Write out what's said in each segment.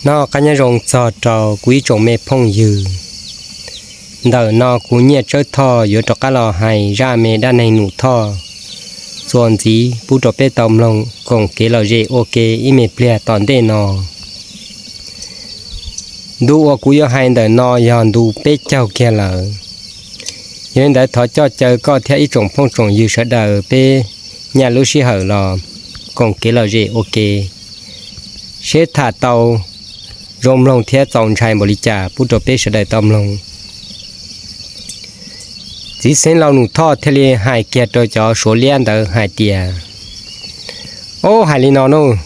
Noj qab nyob zoo txog rau kuv ib tsoom me phooj ywg. Ntawm no kuv Nyiaj Tsawb Thoj yuav rov qab los hais zaj me dab neeg Num Thoj txuas ntxiv pub rau peb tau mloog koom kev lom zem ua ke ib me pliag tom ntej no. Ntu uas kuv yuav hais ntawm no yog ntu peb caug kiag lawm. Yog li ntawd thov coj caw koj thiab ib tsoom phooj tsoom ywg sawv daws peb nyaj lub sij hawm los koom kev lom zem ua ke, seb tham tau zoo mloog thiab txaus ntshai npaum li cas pub rau peb sawv daws tau mloog. Txiv xeev laus Num Thoj thiaj li hais kiag rau cov Suav liab ntawd hais tias, Ob, hais li no nawb,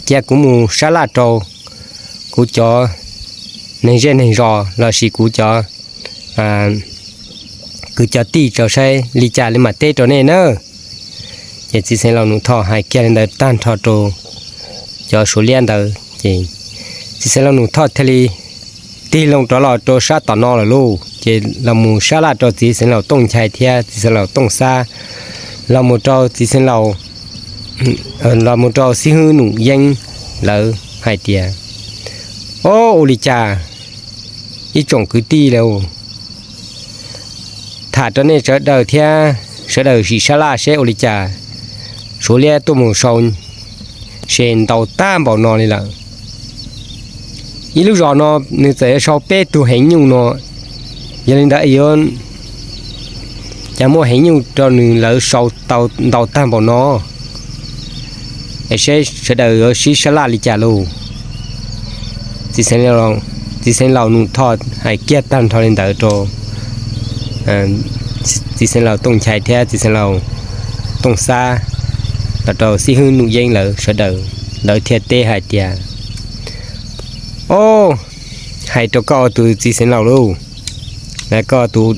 cia kuv mus sab laj rau kuv cov neeg zej neeg zos lossis kuv cov, kuv cov tij rau saib li cas li mam teb rau nej nawb. Ces txiv xeev laus Num Thoj hais kiag li ntawd tag nrho rau cov Suav liab ntawd ces txiv xeev laus Num Thoj thiaj li tig loo rov los rau sab tom no lawm lauj. Ces los mus sab laj rau txiv xeev laus Tooj Nchai thiab txiv xeev laus Tooj Xab, los mus rau txiv xeev laus, los mus rau xib hwb Num Yeeb lawv hais tias, Ob, ua li cas ib tsoom kwv tij lauj, tham rau nej sawv daws thiab sawv daws sim sab laj seb ua li cas Suav liab tuaj mus sau se ntau tag npaum no li lawm. Ib lub zos no nws txawm yuav sau peb tug heev nyuj no, yog li ntawd yuav cas muaj heev nyuj rau nws lawv sau tau ntau tag npaum no? Es seb sawv daws yuav sib sab laj li cas lauj. Txiv xeev laus Num Thoj hais kiag tag nrho li ntawd rau txiv xeev laus Tooj Nchai thiab txiv xeev laus Tooj Xab, los rau xib hwb Num Yeeb lawv sawv daws, lawv thiaj teb hais tias, Ob, hais rau koj tus txiv xeev laus lauj, koj tus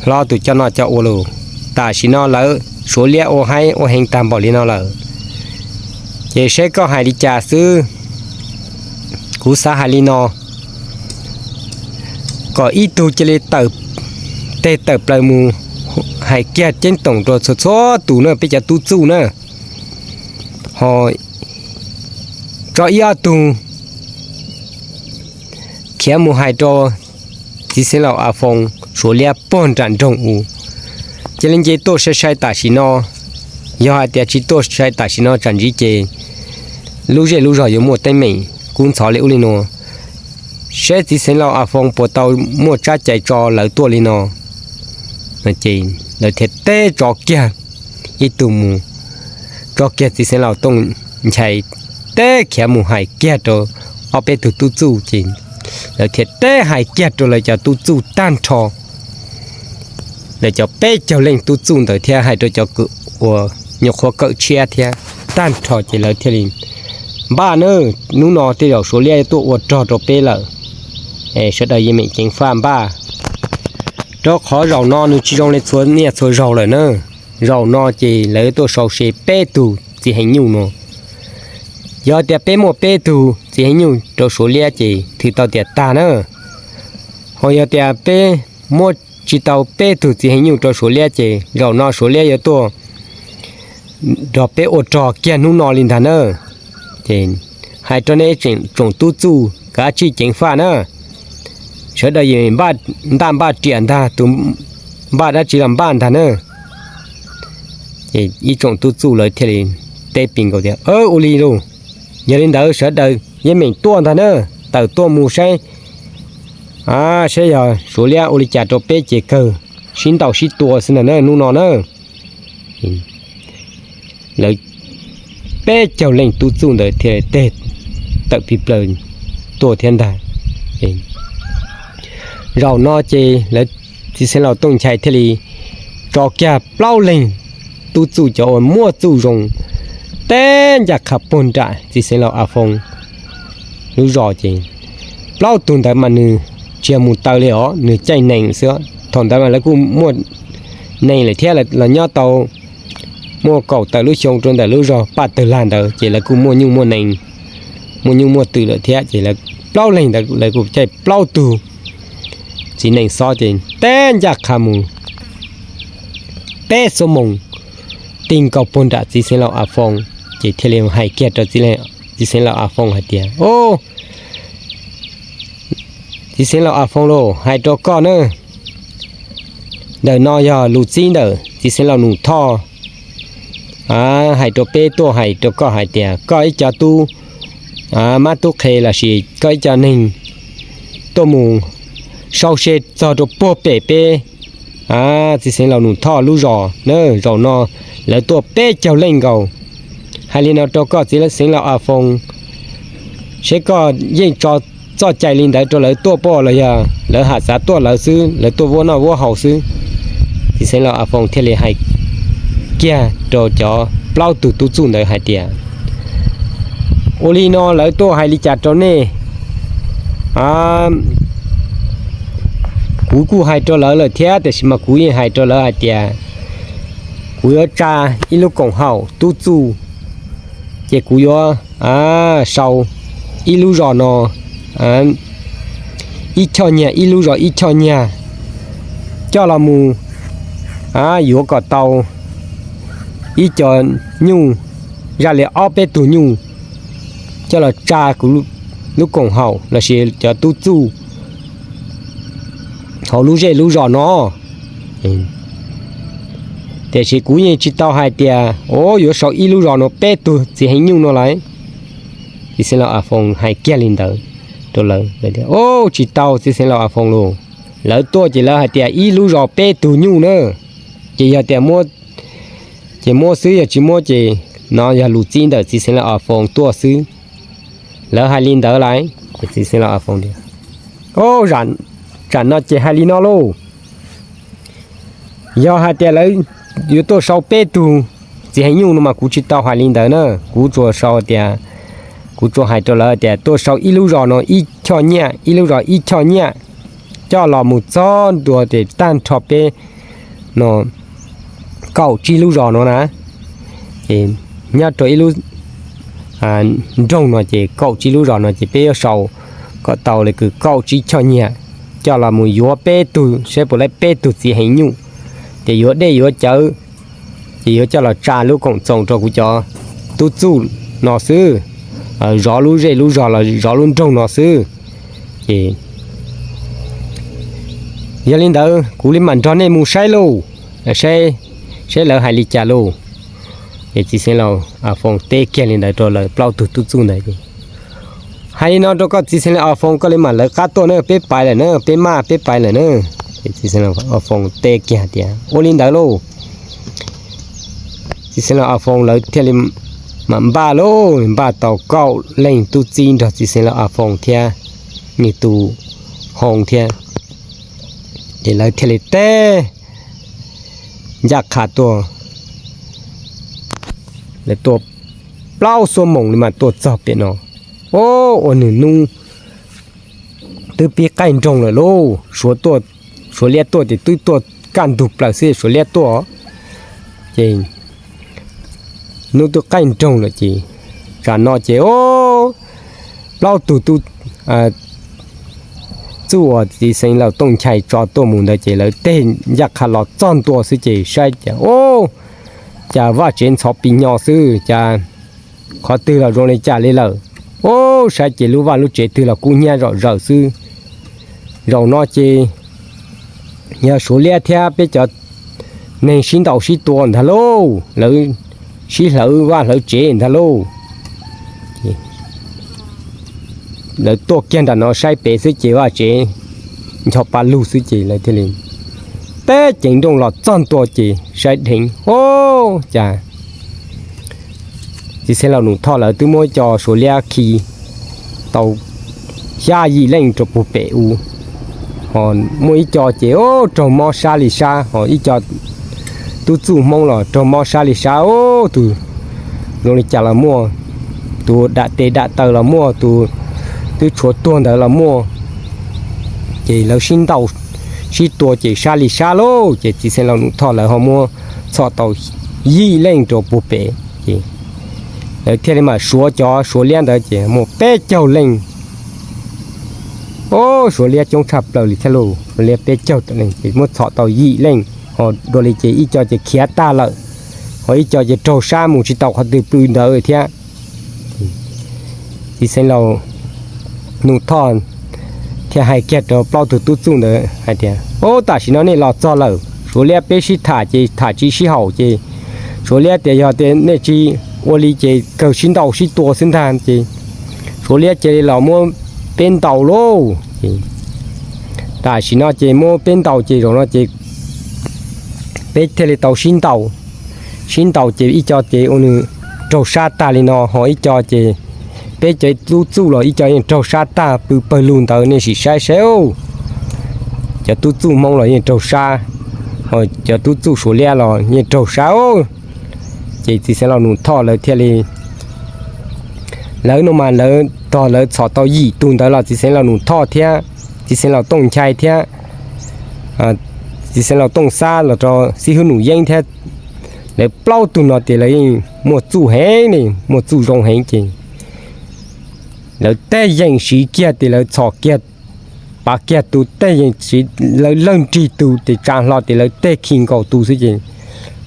hlob tus coj noj coj ua lauj, tam sim no lawv Suav liab ua haib ua heev tag npaum li no lawm, ces seb koj hais li cas xwb. Kuv xav hais li no, kom ib tug cia li tawm teg tawm plaws mus hais kiag ceeb toom rau txhua txhua tus na, peb cov tub txuj na, ho tso ib ob tug khiav mus hais rau txiv xeev laus A Foo Suav liab puag nram nroog u, cia li nce tuaj sai sai tam sim no. Yog hais tias tsis tuaj sai tam sim no tsam ntsis ces lub zej lub zog yuav muaj teeb meem kub ntxhov li ub li no, seb txiv xeev laus A Foo puas tau muaj tsab cai tso lawv tuaj li no. Ces lawv thiaj teb tso kiag ib tug mus, tso kiag txiv xeev laus Tooj Nchai teb khiav mus hais kiag rau ob peb tug tub txuj ces lawv thiaj teb hais kiag rau lawv cov tub txuj tag nrho. Lawv cov peb caug leej tub txuj ntawd thiab hais rau cov kws uas nyuam qhuav kawm tshiab thiab tag nrho ces lawv thiaj li, Npaj nawb, hnub no tej zaum Suav liab tuaj ua rog rau peb lawm, sawv daws yeej meem ceev faj npaj, rau qhov zaum no nws tsis zoo li txhua niaj txhua zaus lawm na. Zaum no ces lawv tuaj sau se peb tug txiv heev nyuj no. Yog tias peb muaj peb tug txiv heev nyuj rau Suav liab ces thwm tau tias tag na. Ho yog tias peb muab tsis tau peb tug txiv heev nyuj rau Suav liab ces zaum no Suav liab yuav tuaj nrog peb ua rog kiag hnub no li ntag na. Ces hais rau nej tsoom tub txuj kav tsij ceev faj na, sawv daws yeej npaj ntaj npaj riam ntag, tus npaj dab tsi los npaj ntag na. Ces ib tsoom tub txuj lawv thiaj li teb pis nkaus tias, Ua li lauj, yog li ntawd sawv daws yeej meem tuaj ntag na, tawm tuaj mus saib, saib yog Suav liab ua li cas rau peb ces kawg sib ntaus sib tua xwb ntag na hnub no na. Lawv peb caug leej tub txuj ntawd thiaj teg tawm pis plaws tuaj thiab ntag. Zaum no ces lawv txiv xeev laus Tooj Nchai thiaj li tso kiag plaub leeg tub txuj cov uas muaj txuj zoo teb ncaj qha puag nram txiv xeev laus A Foo lub zos ces plaub tug ntawd mas nws tsis yog mus taw li os, nws caij nees xwb. Thaum ntawd mas lawv kuj muaj nees lawm thiab, los nyob tau muaj kaum tawm lub xyoo rau ntawm lub zos Paj Tawg Lag ntawd ces lawv kuj muaj nyuj muaj nees, muaj nyuj muaj twm lawm thiab ces lawv plaub leeg ntawd lawv kuj caij plaub tug txiv nees xob ces teb ncaj qha mus peb xuab moos ti nkaus puag nram txiv xeev laus A Foo, ces thiaj li hais kiag rau txiv Txiv Xeev Laus As Foos hais tias, Txiv Xeev Laus As Foos lauj, hais rau koj na, ntawm no yog lus txib ntawm txiv Xeev Laus Num Thoj hais rau peb tuaj hais rau koj hais tias koj ib co tub mab tub qhe lossis koj ib co neeg tuaj mus sau se txog rau puag pem peb txiv Xeev Laus Num Thoj lub zos na. Zaum no lawv tuaj peb caug leej nkaus. Hais li no rau koj txiv Xeev Laus As Foos, seb koj yeej tso txoj cai li ntawd rau lawv tuaj pom los yog lawv ham xav tuaj lawv xwb, lawv tuaj vuab noj vuab haus xwb. Txiv Xeev Laus As Foos thiaj li hais kiag rau cov plaub tug tub txuj ntawd hais tias, Ua li no lawv tuaj hais li cas rau nej? Kuv kuj hais rau lawv lawm thiab, tiam sis mas kuv yeej hais rau lawv hais tias kuv yuav tsa ib lub koom haum tub txuj, ces kuv yuav sau ib lub zos no ib choj nyiaj, ib lub zos ib choj nyiaj, coj los mus yuav kom tau ib co nyuj, zaj li ob peb tug nyuj, coj los tsa kuv lub koom haum lossis cov tub txuj hauv lub zej lub zos no. Tiam sis kuv yeej tsis tau hais tias, o, yuav sau ib lub zos no peb tug txiv heev nyuj no lauj. Txiv Xeev Laus As Foos hais kiag li ntawd rau lawv, O, tsis tau txiv Xeev Laus As Foos lauj. Lawv tuaj ces lawv hais tias ib lub zos peb tug nyuj na, ces yog tias ces muab xwb, yog tsis muab ces no yog lus txib ntawm txiv Xeev Laus As Foos tuaj xwb. Lawv hais li ntawd lauj. Txiv Xeev Laus As Foos tias, O, tsam no ces hais li no lauj, yog hais tias lawv yuav tuaj sau peb tug txiv heev nyuj no mas kuv tsis tau hais li ntawd na. Kuv tsuas sau tias, kuv tsuas hais rau lawv tias tuaj sau ib lub zos no ib choj nyiaj, ib lub zos ib choj nyiaj, coj los mus txog ntua ces tag nrho peb no kaum tsib lub zos no na, ces nyob rau ib lub nroog no ces kaum tsib lub zos no ces peb yuav sau kom tau li kws kaum tsib choj nyiaj, coj los mus yuav peb tug, saib puas laib peb tug txiv heev nyuj, ces yuav dej yuav cawv, ces yuav coj los tsa lub koom txoos rau kuv cov tub txuj no xwb, zov lub zej lub zos los zov lub nroog no xwb. Ces yog li ntawd kuv li mam nrog nej mus saib lauj, saib, saib lawv hais li cas lauj. Ces txiv Xeev Laus As Foos teb kiag li ntawd rau lawv plaub tug tub txuj ntawd. Hais li no rau koj txiv Xeev Laus As Foos, koj li mam lawv qab tuaj na, peb pais lawm na, peb maj peb pais lawm na. Ces txiv Xeev Laus As Foos teb kiag tias, Ua li ntawd lauj. Txiv Xeev Laus As Foos lawv thiaj li mam npaj lauj, npaj tau kaum leej tub txib nrog txiv Xeev Laus As Foos thiab nws tus hoo thiab, ces lawv thiaj li teb ncaj qha tuaj. Lawv tuaj plaub xuab moos li mas tuaj txog pem no. O, ua nws hnub twb pib qaij nroog lawm lauj. Suav liab tuaj ces twb tuaj kaj ntug plaws xwb, Suav liab tuaj ces hnub twb qaij nroog lawm ces tsam no ces o, plaub tug tub txuj uas txiv Xeev Laus Tooj Nchai tso tuaj mus ntawd ces lawv teb ncaj qha los txog ntua xwb ces saib cas o, cas vaj tsev ntxhov pis nyo xwb, cas qhov twg los zoo li cas li lawm. O, saib ces lub vaj lub tsev twg los kub hnyiab zom zaws xwb. Zaum no ces yog Suav liab thiab peb cov neeg sib ntaus sib tua ntag lauj, lawv sib hlawv vaj hlawv tsev ntag lauj. Lawv tuaj kiag nram no saib pem xwb ces vaj tsev ncho pa lug xwb ces lawv thiaj li teb ceev nrooj los txog ntua ces saib dheev, o, cas txiv Xeev Laus Num Thoj lawv twb muab ib co Suav liab khi tau xya yim leej rau puag pem u, ho muaj ib co ces o, raug mob sab li sab, ho ib co tub txuj Hmoob los raug mob sab li sab, o, tus zoo li cas los muaj, tus dam tes dam taw los muaj, tus twb tshuav tuag ntawd los muaj. Ces lawv sib ntaus sib tua ces sab li sab lauj, ces txiv Xeev Laus Num Thoj lawv ho muab txhom tau yim leej rau puag pem ces lawv thiaj li mam suav cov Suav liab ntawd ces muaj peb caug leej. O, Suav liab coob tshaj plaws li thiab lauj, Suav liab peb caug tawm leej ces muab txhom tau yim leej, ho dua li ces ib co ces khiav tag lawm, ho ib co ces raug sab mus tsis tau qhov twg pw ntawd thiab. Txiv Xeev Laus Num Thoj thiaj hais kiag rau plaub tug tub txuj ntawd hais tias, Ub, tam sim no nej los txog lawm, Suav liab peb sib tham ces tham tsis sib haum ces Suav liab tias yog tias nej tsis ua li ces kawg sib ntaus sib tua xwb ntag ces Suav liab cia li los muab peb ntaus lauj. Tam sim no ces muab peb ntaus ces zaum no ces peb thiaj li tau sib ntaus. Sib ntaus ces ib co ces ua nws raug sab tag li no, ho ib co ces peb cov tub txuj los ib co yeej raug sab tag pw pawg lug ntawd, nej sim saib saib. Cov tub txuj Hmoob los yeej raug sab, ho cov tub txuj Suav liab los yeej raug sab. Ces Txiv Xeev Laus Num Thoj lawv thiaj li, lawv no mas lawv tog lawv txhom tau yim tug ntawd los Txiv Xeev Laus Num Thoj thiab Txiv Xeev Laus Tooj Nchai thiab Txiv Xeev Laus Tooj Xab los rau Xib Hwb Num Yeeb thiab, lawv plaub tug no ces lawv yeej muaj txuj heev li, muaj txuj zoo heev ces lawv tej yeem siv kiag ces lawv txhom kiag, pav kiag tus tej yeem siv, lawv leej nrig tus ces tsa hlo ces lawv tej khi nkaus tus xwb ces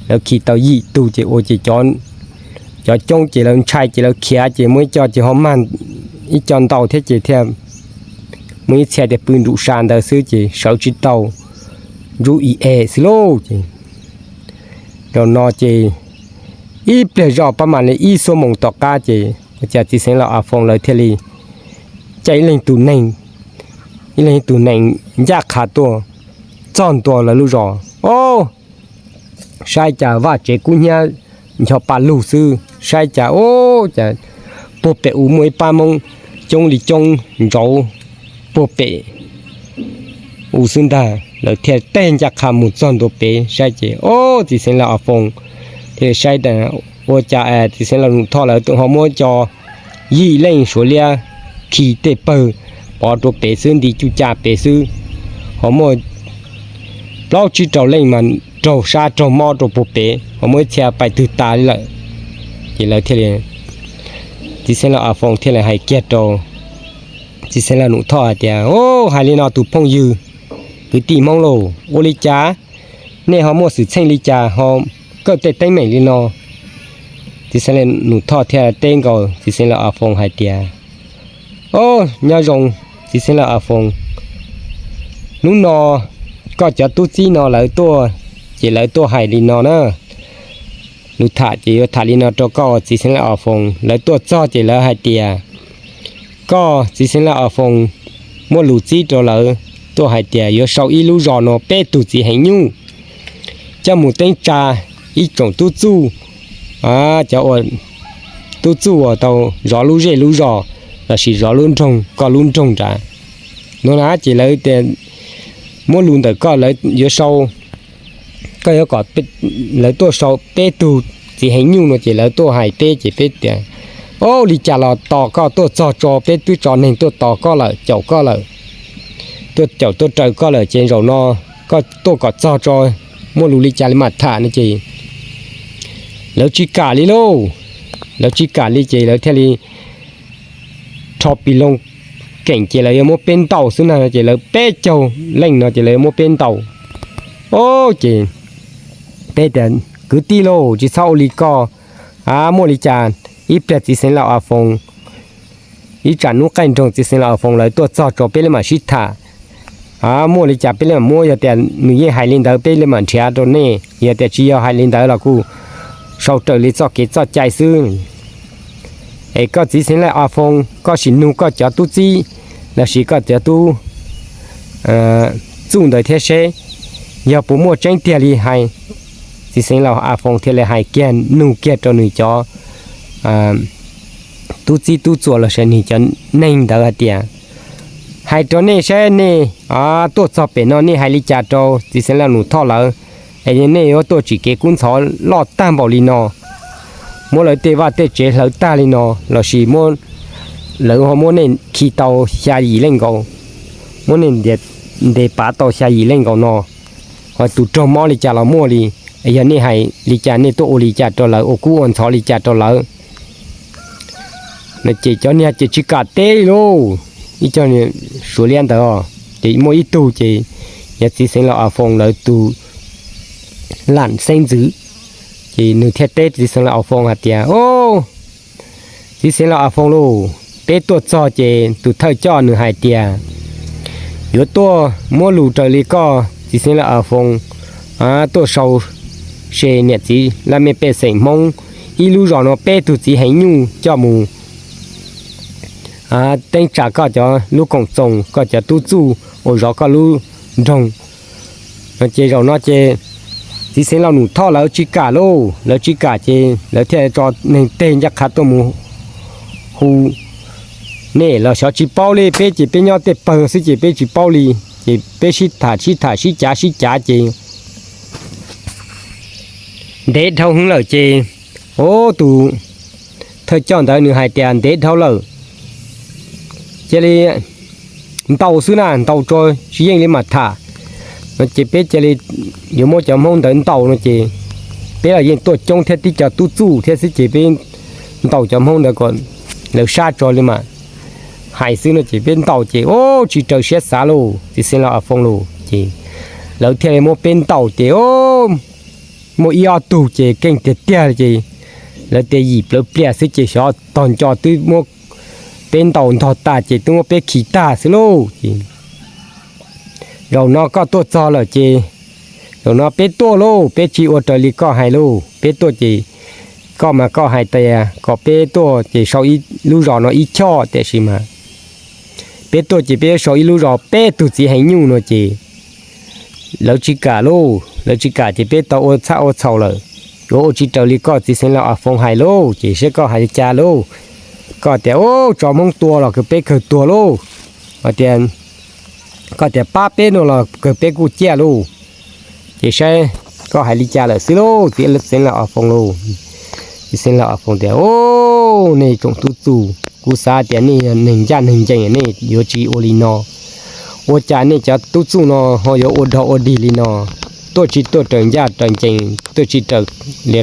lawv khi tau yim tug ces ua ces cov coob ces lawv ntshai ces lawv khiav ces muaj ib co ces ho mag ib co ntaus thiab ces thiaj muaj ib txhia tias pw nrum sa ntawd xwb ces sawv tsis tau, ntsuj i e xwb lauj. Ces zaum no ces ib pliag zoj pab mam li ib xuab moos tom qab ces ua cas Txiv Xeev Laus A Foos lawv thiaj li caij ib leeg tus neeg, ib leeg tus neeg ncaj qha tuaj txog ntua lawv lub zos. Ob, saib cas vaj tsev kub hnyiab ncho pa lug xwb, saib cas ub, cas puag pem u muaj ib pab Hmoob coob li coob ntsauv puag pem u xwb ntag. Lawv thiaj teg ncaj qha mus txog ntua pem saib ces ob, Txiv Xeev Laus A Foos thiaj saib tas ua cas Txiv Xeev Laus Num Thoj lawv ho muab cov yim leej Suav liab khi tej pawg pov rau pem xwb, nti cuj ca pem xwb, ho muaj plaub tsib rau leej mas raug sab raug mob rau puag pem, ho muaj ib txhia pais twg tas li lawm. Ces lawv thiaj li, Txiv Xeev Laus A Foos thiaj li hais kiag rau Txiv Xeev Laus Num Thoj hais tias, Ub, hais li no tus phooj ywg kwv tij Hmoob lauj, ua li cas nej ho muaj xwm txheej li cas ho kawj tej teeb meem li no? Txiv Xeev Laus Num Thoj thiaj teb nkaus Txiv Xeev Laus A Foos hais tias, Ob, nyob zoo Txiv Xeev Laus A Foos, hnub no koj cov tub txib no lawv tuaj, ces lawv tuaj hais li no na. Lus tham ces yuav tham li no rau koj Txiv Xeev Laus A Foos, lawv tuaj txog ces lawv hais tias koj Txiv Xeev Laus A Foos muaj lus txib rau lawv, tuaj hais tias yuav sau ib lub zos no peb tug txiv heev nyuj coj mus teeb tsa ib tsoom tub txuj, cov tub txuj uas tau zov lub zej lub zos lossis zov lub nroog, koj lub nroog nrad. No na ces lawv tias muab lus ntawm koj, lawv yuav sau, koj yuav kom lawv tuaj sau peb tug txiv heev nyuj no ces lawv tuaj hais peb ces peb tias, Ob, li cas los tos koj tuaj txog tso, peb twb tso neeg tuaj tos koj lawm, caum koj lawm, tuaj caum tuaj raws koj lawm ces zaum no koj tuaj kom txog tso, muaj lus li cas li mam tham no ces lawv tsis kam li lauj. Lawv tsis kam li ces lawv thiaj li rho pis loo keem ces lawv yuav muab peb ntaus xwb na, ces lawv peb caug leej no ces lawv yuav muab peb ntaus. Ob, ces peb tias, Kwv tij lauj, tsis txhob ua li koj, a muaj li cas ib pliag Txiv Xeev Laus A Foos, ib tsam hnub qaij nroog Txiv Xeev Laus A Foos lawv tuaj txog tso peb li mam sib tham. A muaj li cas peb li mam muab, yog tias nws yeej hais li ntawd peb li mam nrhiav rau nej, yog tias tsis yog hais li ntawd los kuj sau raws li txoj kev txoj cai xwb. Es koj Txiv Xeev Laus A Foos, koj sim nug koj cov tub txib lossis koj cov tub txuj ntawd thiab seb yog puas muaj tseeb tiag li hais. Txiv Xeev Laus A Foos thiaj li hais kiag, nug kiag rau nws cov tub txib tub txuas lossis nws cov neeg ntawd hais tias, Hais rau nej saib, nej tuaj txog pem no nej hais li cas rau Txiv Xeev Laus Num Thoj lawv, es nej yuav tuaj tsim kev kub ntxhov loj tag npaum li no, muab lawv tej vaj tej tsev hlawv tag li no, lossis muab, lawv ho muab nej khi tau xya yim leej nkaus, muab nej ntes pav tau xya yim leej nkaus no, ho tus raug mob li cas los muaj li. Yog nej hais li cas, nej tuaj ua li cas rau lawv, ua kub ua ntxhov li cas rau lawv? No ces cov niag ces tsis kam teb li lauj. Ib co Suav liab ntawd ces muaj ib tug ces yog Txiv Xeev Laus A Foos lawv tus lam xeeb ntxwv, ces nws thiaj teb Txiv Xeev Laus A Foos hais tias, Txiv Xeev Laus A Foos lauj, Peb tuaj txog ces tus thawj coj nws hais tias, yuav tuaj muab lus raws li koj txiv xeev laus As Foos tuaj sau se niam txiv laj mej pej xeem Hmoob ib lub zos no peb tug txiv heev nyuj coj mus teeb tsa koj cov lub koom txoos, koj cov tub txuj uas zov koj lub nroog. Ces zaum no ces txiv xeev laus Num Thoj lawv tsis kam lauj, lawv tsis kam ces lawv thiaj tso neeg teg ncaj qha tuaj mus hu nej los xyov tsis paub li, peb ces peb nyob tej pawg xwb ces peb tsis paub li. Ces peb sib tham sib tham sib cav sib cav ces ntev dhau hwv lawm ces, o, tus thawj coj ntawd nws hais tias ntev dhau lawm, cia li ntaus xwb na, ntaus tso tsis yeej li mam tham. Ces peb cia li yuav muab cov Hmoob ntawd ntaus no ces peb los yeej tuaj coob thiab tib co tub txuj thiab xwb ces peb ntaus cov Hmoob ntawd kom lawv sab tso li mam hais xwb no ces peb ntaus ces, o, tsis raws siab xav lauj txiv xeev laus As Foos lauj. Ces lawv thiaj li muab peb ntaus ces, o, muaj ib ob tug ces keej tiag tiag ces lawv tias yim plawv pliag xwb ces xyov tog nco twb muab peb ntaus ntog tas ces twb muab peb khi tag xwb lauj. Ces zaum no koj tuaj txog lawm ces zaum no peb tuaj lauj, peb tsis ua raws li koj hais lauj. Peb tuaj ces koj mas koj hais tias kom peb tuaj ces sau ib lub zos no ib choj, tiam sis mas peb tuaj ces peb sau ib lub zos peb tug txiv heev nyuj no ces lawv tsis kam lauj, lawv tsis kam ces peb tau ua txhaj ua txhaum lawm. Yuav ua tsis raws li koj txiv xeev laus As Foos hais lauj, ces saib koj hais li cas lauj. Koj tias, o, tso Hmoob tua los kawg peb kawg tuag lauj, hos tias koj tias pab peb no los kawg peb kuj ciaj lauj. Ces saib koj hais li cas lawm xwb lauj txiv xeev laus As Foos lauj. Txiv xeev laus As Foos tias, o, nej tsoom tub txuj, kuv xav tias nej yog neeg ncaj neeg ncees nej yuav tsis ua li no. Ua cas nej cov tub txuj no ho yuav ua dog ua dig li no, tuaj tsis tuaj raws ncaj raws ncees, tuaj tsis raws li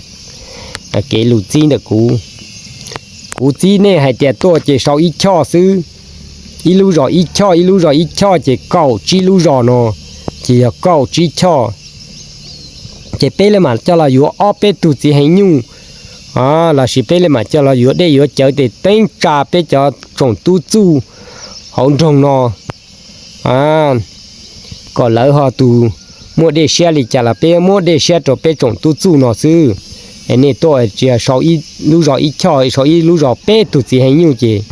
kev lus txib ntawm kuv. Kuv txib nej hais tias tuaj ces sau ib choj xwb, ib lub zos ib choj, ib lub zos ib choj ces kaum tsib lub zos no, ces yog kaum tsib choj. Ces peb li mam coj los yuav ob peb tug txiv heev nyuj, lossis peb li mam coj los yuav dej yuav cawv ces teeb tsa peb cov tsoom tub txuj hauv nroog no, kom lawv ho tus muaj dej siab li cas los peb muab dej siab rau peb tsoom tub txuj no xwb. Es nej tuaj tsis sau ib lub zos ib choj, sau ib lub zos peb tug txiv heev nyuj ces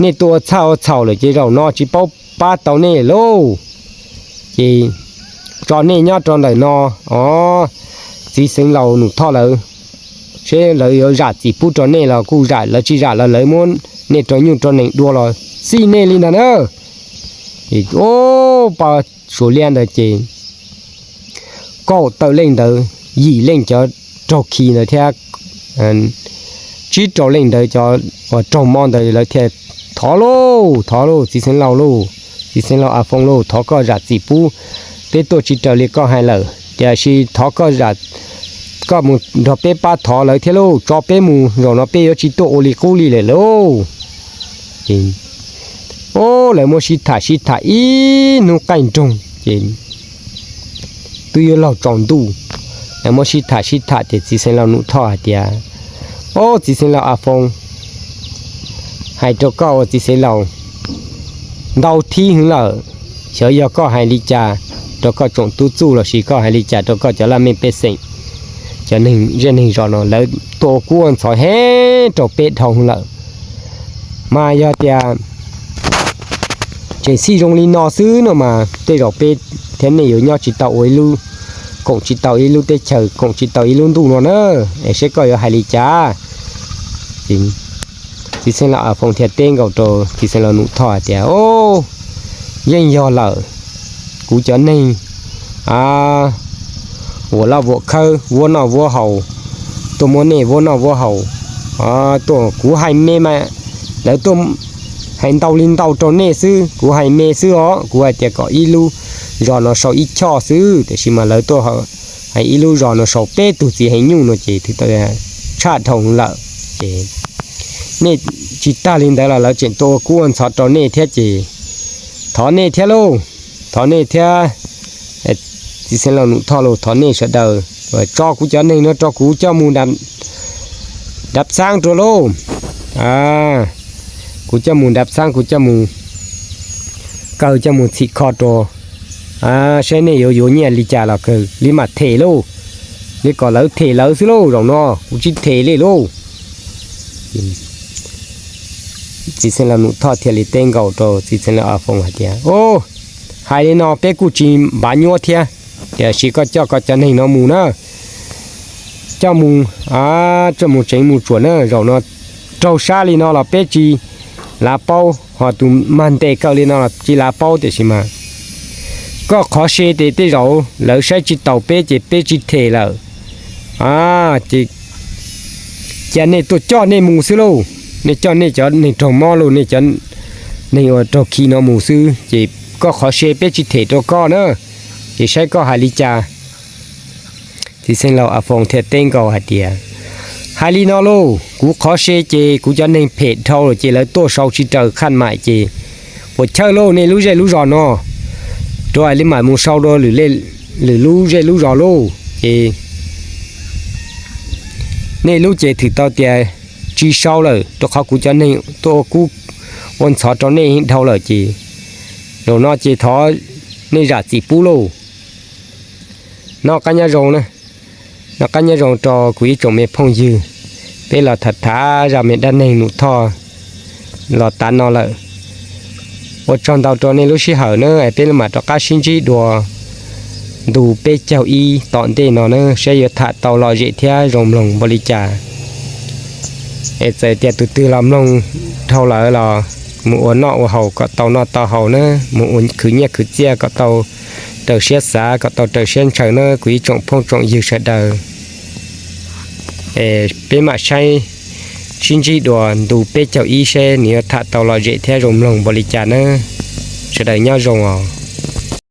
nej tuaj ua txhaj ua txhaum lawm ces zaum no tsis paub pab tau nej lauj. Ces tso nej nyob rau ntawm no, o, txiv xeev laus Num Thoj lawv, seb lawv yuav zam txim pub rau nej los kuj zam, lawv tsis zam los lawv muab nej rau nyuj rau nees dua los xij nej li ntag na. Ces, o, pa Suav liab ntawd ces kaum tawm leej ntawd, yim leej cov raug khi ntawd thiab tsib rau leej ntawd cov uas raug mob ntawd lawv thiaj thov lauj, thov lauj txiv xeev laus lauj, txiv xeev laus As Foos lauj, thov koj zam txim pub, peb tuaj tsis raws li koj hais lawm tiam sis thov koj, koj mus nrog peb pab thov lawv thiab lauj, tso peb mus, zaum no peb yuav tsis tuaj ua li qub li lawm lauj. Ces, o, lawv muab sib tham sib tham ib hnub qaij nroog ces twb yuav laug tsaus ntuj, lawv muab sib tham sib tham ces txiv xeev laus Num Thoj hais tias, o, txiv xeev laus As Foos, hais rau koj ua txiv xeev laus ntau thib hwv lawm, xyov yog koj hais li cas rau koj tsoom tub txuj lossis koj hais li cas rau koj cov laj mej pej xeem, cov neeg zej neeg zos no lawv tuaj ua kub ua ntxhov heev rau peb dhau hwv lawm. Mas yog tias tseem xij zoo li no xwb no mas tej zaum peb thiab nej yuav nyob tsis tau ua ib lub, koom tsis tau ib lub teb chaws, koom tsis tau ib lub ntuj no na, es seb koj yuav hais li cas. Txiv xeev laus As Foos thiaj teb nkaus rau txiv xeev laus Num Thoj hais tias, o, yeej yog lawm, kuv cov neeg vuam loj vuam khawb vuab noj vuab haus, tuaj muab nej vuab noj vuab haus, tuaj kuv hais me mas lawv tuaj hais ntau li ntau rau nej xwb, kuv hais me xwb os, kuv hais tias kom ib lub zos no sau ib choj xwb, tiam sis mas lawv tuaj hais ib lub zos no sau peb tug txiv heev nyuj no ces tshaj dhau lawm. Ces nej tsis tag li ntawd los lawv tseem tuaj ua kub ua ntxhov rau nej thiab ces thov nej thiab lauj, thov nej thiab. Txiv xeev laus Num Thoj lauj, thov nej sawv daws tso kuv cov neeg no rau kuv coj mus dab xaab rau lauj. kuv coj mus nrab xaab, kuv coj mus kaw, coj mus txhim kho rua, saib nej yuav yuav nyiaj li cas los kaw, li mam them lauj, li kom lawv them lawv xwb lauj, zaum no kuv tsis them li lauj. Txiv Xeev Laus Num Thoj thiaj li teb nkaus rau Txiv Xeev Laus As Foos hais tias, Hais li no peb kuj tsis npav nyuab thiab, tiam sis koj coj koj cov neeg no mus na, coj mus, coj mus tseev mus tsuam na, zaum no raug sab li no los peb tsis lav paub, ho tus mag ntes kaw li no los tsis lav paub, tiam sis mas koj qhov se ces tej zaum lawv saib tsis taus peb ces peb tsis them lawm. Ces cia nej tuaj coj nej mus xwb lauj, nej coj nej cov neeg raug mob lauj, nej cov neeg uas raug khi no mus xwb, ces koj qhov se peb tsis them rau koj na, ces saib koj hais li cas. Txiv Xeev Laus As Foos thiaj teb nkaus hais tias, Hais li no lauj, kuv qhov se ces kuv cov neeg phem dhau lawm ces lawv tuaj sau tsis raws khaj maim ces puas chawj lauj, nej lub zej lub zos no rau hais li mam mus sau dua lwm lub zej lub zos lauj, ces nej lub ces thwm tau tias tsis sau lawm, rau qhov kuv cov neeg tuaj ua kub ua ntxhov rau nej dhau lawm ces zaum no ces thov nej zam txim pub lauj. Noj qab nyob zoo, noj qab nyob zoo rau kuv ib tsoom me phooj ywg, peb los tham tham zaj me dab neeg Num Thoj los tav no lawm. Ua tsaug ntau rau nej lub sij hawm na, peb mam rov qab sib ntsib dua ntu peb caug ib tom ntej no na, saib yuav tham tau lom zem thiab zoo mloog npaum li cas. Es txawm tias tus twg los mloog dhau lawm los mus ua noj ua haus kom tau noj tau haus na, mus ua khwv nyiaj khwv txiaj kom tau raws siab xav, kom tau raws siab ntshaw na kuv ib tsoom phooj tsoom ywg sawv daws. Es peb mam saib sib ntsib dua ntu peb caug ib seb nws yuav tham tau lom zem thiab zoo mloog npaum li cas na. Sawv daws nyob zoo os.